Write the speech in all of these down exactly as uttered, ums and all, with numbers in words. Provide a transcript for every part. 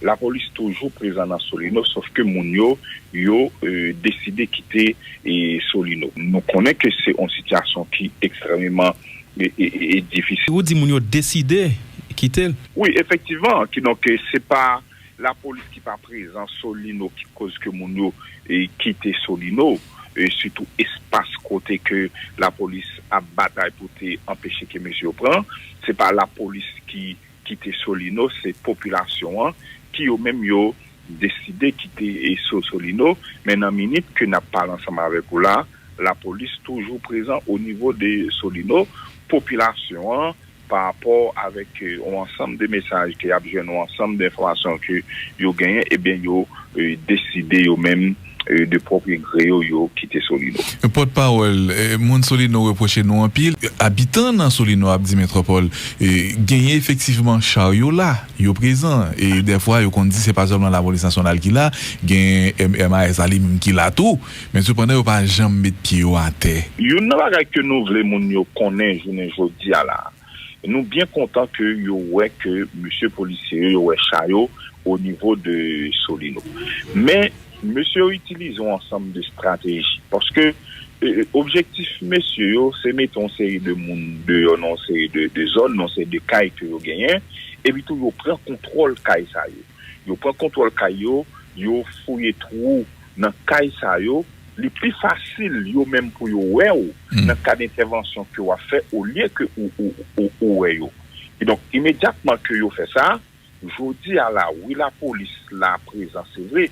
Lapolis toujou prezan nan Solino, sòf ke moun yo, yo e, deside kite e, Solino. Nou konnen ke se yon sitiyasyon ki ekstrèmeman e, e, e, e difisil. Ou di moun yo deside kite l? Wi, efektivman. Kidonk, e, se pa lapolis ki pa prezan Solino ki koz ke moun yo e, kite Solino, e, sitou espas kote ke lapolis ap batay pou te anpeche ke mesye yo pran. Se pa lapolis ki kite Solino, se popilasyon an ki yo menm yo deside kite e, So- Solino. Men nan minit ke n ap pale ansanm avèk ou la, lapolis toujou prezan o nivo de Solino. Popilasyon an, pa rapò avèk e, yon ansanm de mesaj ke y ap jwenn, yon ansanm de enfòmasyon ke yo genyen, ebyen, yo e, deside yo menm e, de pwòp gre yo, yo kite Solino. Pòtpawòl, e, moun Solino repwoche nou anpil. Abitan nan Solino ap di, Metwopòl, e, genyen efektivman charyo la, yo prezan. E dèfwa, yo konn di se pa sèlman Lapolis Nasyonal ki la, gen M- M A S la li menm ki la tou. Men sepandan, yo pa janm met pye yo atè. Youn nan bagay ke nou vle moun yo konnen jounen jodi a la, nou byen kontan ke yo wè ke mesye polisye yo, yo wè cha yo o nivo de Solino. Men, mesye yo itilize yon ansanm de estrateji. Paske e, objektif mesye yo, se mete yon seri de moun deyò nan yon seri de, de zòn, nan yon seri de kay ke yo genyen, epi tou yo pran kontwòl kay sa yo. Yo pran kontwòl kay yo, yo fouye twou nan kay sa yo, li pi fasil yo menm pou yo wè w nan kad entèvansyon ke w ap fè, olye ke ou, ou, ou, ou wè yo. Kidonk, imedyatman ke yo fè sa, jodi a la, wi, lapolis la prezan, se vre,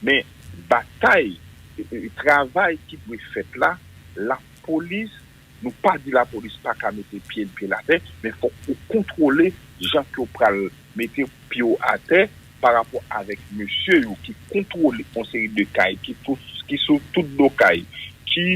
men batay, e, e, travay ki dwe fèt la, lapolis, nou pa di lapolis pa ka mete pye l, pye l atè, men fòk ou kontwole jan ke w pral mete pye w atè pa rapò avèk mesye yo ki kontwole yon seri de kay, ki tou, ki sou tout do kay, ki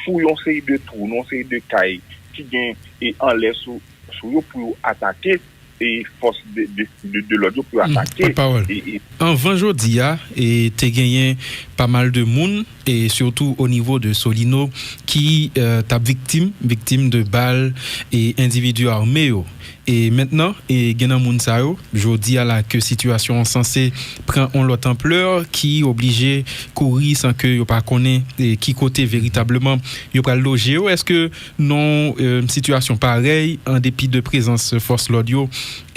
fouye yon seri de twou nan yon seri de kay ki gen e anlè sou, sou yo pou yo atake e fòs de, de, de, de lòd yo pou yo atake. Pòtpawòl. E, e, Anvan jodi a, e, te genyen pa mal de moun, e sitou o nivo de Solino, ki e, t ap viktim, viktim de bal e endividi ame yo. E mentnan, e gen nan moun sa yo, jodi a la ke sitiyasyon an sanse pran yon lòt anplè, ki oblije kouri san ke yo pa konnen e, ki kote veritableman yo pral loje yo. Èske nan yon e, sitiyasyon parèy, an depi de prezans fòs lòd yo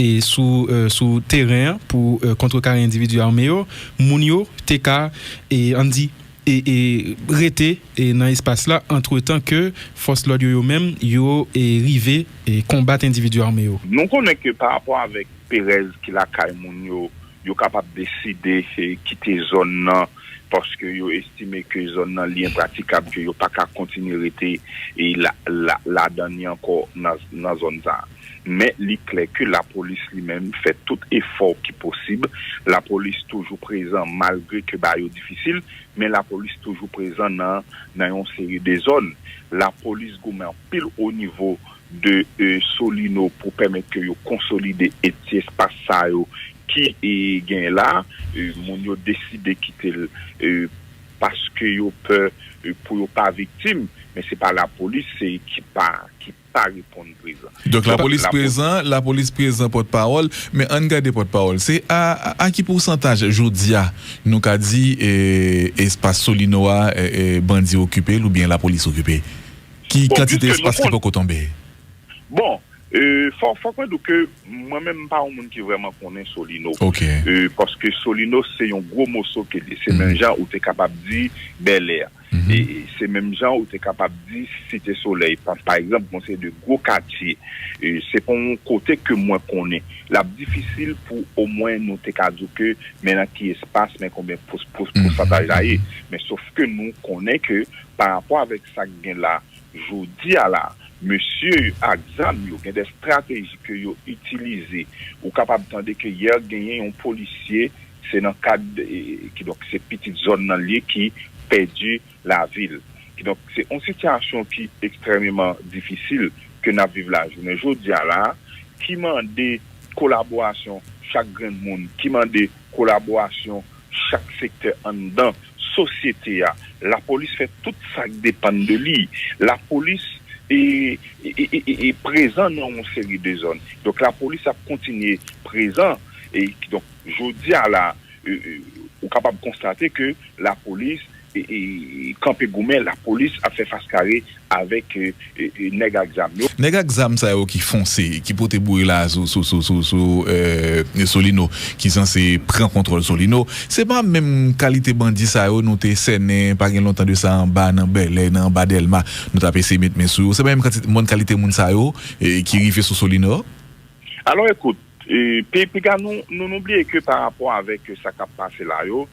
e sou, e, sou teren an pou e, kontrekare endividi ame yo, moun yo te ka, e, ann di, e, e, rete e, nan espas la, antretan ke fòs lòd yo, yo menm, yo e, rive e, konbat endividi ame yo? Nou konnen ke pa rapò avèk perèz ki lakay moun yo, yo kapab deside e, kite zòn nan, paske yo estime ke zòn nan li enpratikab, ke yo pa ka kontinye rete e, la, la, ladan li ankò nan, nan zòn sa a. Men li klè ke lapolis li menm fè tout efò ki posib. Lapolis toujou prezan malgre ke bagay yo difisil, men lapolis toujou prezan nan, nan yon seri de zòn. Lapolis goumen anpil o nivo de e, Solino pou pèmèt ke yo konsolide e ti espas sa yo ki e, gen la. E, moun yo deside kite l e, paske yo pè e, pou yo pa viktim, men se pa lapolis e, ki pa, ki pa reponn prezan. Donk, lapolis prezan, lapolis prezan, pòtpawòl, men ann gade, pòtpawòl, se a, a, a ki pousantaj jodi a nou ka di e, espas Solino a e, e, bandi okipe l oubyen lapolis okipe? Ki kantite espas ki poko tonbe? Bon, e, fò, fòk mwen di w ke mwen menm m pa yon moun ki vrèman konnen Solino. Ok. E, paske Solino se yon gwo moso ke li. Se menm jan ou te kapab di Bèlè. E, e se menm jan ou te kapab di Site Solèy. Pa, pa egzanp, yon seri de gwo katye. E, se pa yon kote ke mwen konnen. L ap difisil pou omwen nou te ka di w ke men nan ki espas, men konbyen pous-, pous-, pousantaj la ye. Men sòf ke nou konnen ke pa rapò avèk sa k gen la, jodi a la, mesye ak zam yo gen de estrateji ke yo itilize. Ou kapab tande ke yè genyen yon polisye, se nan kad, e, kidonk se pitit zòn nan li ye ki pèdi lavi l. Kidonk se yon sitiyasyon ki ekstrèmeman difisil ke n ap viv la jounen jodi a la, ki mande kolaborasyon chak grenn moun, ki mande kolaborasyon chak sektè anndan sosyete a. Lapolis fè tout sa k depann de li. Lapolis e, e, e, e, e, e prezan nan yon seri de zòn. Donk, lapolis ap kontinye prezan. E kidonk, jodi a la, e, e, ou kapab konstate ke lapolis e, e, kanpe goumen, lapolis ap fè fas kare avèk e, e, e, nèg ak zam yo. Nèg ak zam sa yo ki fonse, ki pote boure la sou, sou, sou, sou, sou e, Solino, ki sanse pran kontwòl Solino, se pa menm kalite bandi sa yo nou te sènen pa gen lontan de sa anba nan Bèlè, nan anba Dèlma, nou t ap eseye met men sou yo. Se pa menm kantite, mòn kalite moun sa yo e, ki rive sou Solino? Alò, ekout, e, pi, piga nou, nou, nou bliye ke pa rapò avèk sa k ap pase la yo,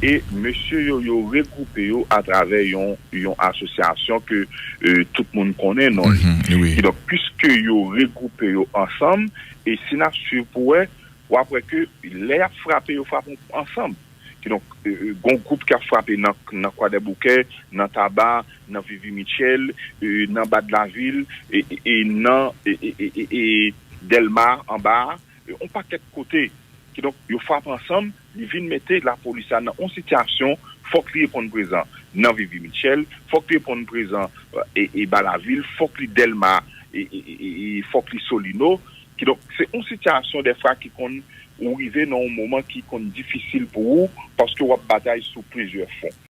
e mesye yo, yo regwoupe yo atravè yon, yon asosyasyon ke e, tout moun konnen non li. Mhm, wi. Kidonk, piske yo regwoupe yo ansanm, e si n ap swiv pou wè, w ap wè ke lè y ap frape, yo frape ansanm. Kidonk, e, e, gon gwoup k ap frape nan, nan Kwadèboukè, nan Taba, nan Vivi Mitchell, e, nan Badlavil, e, e, e nan e, e, e, e, e Dèlma anba a, e, on pakèt kote. Kidonk, yo frape ansanm, li vin mete lapolis la nan on sitiyasyon, fòk li reponn prezan nan Vivi Mitchell, fòk li reponn prezan e, e Badlavil, fòk li Dèlma, e, e, e, e, e fòk li Solino. Kidonk, se on sitiyasyon dèfwa ki konn ou rive nan on moman ki konn difisil pou ou, paske w ap batay sou plizyè fwon.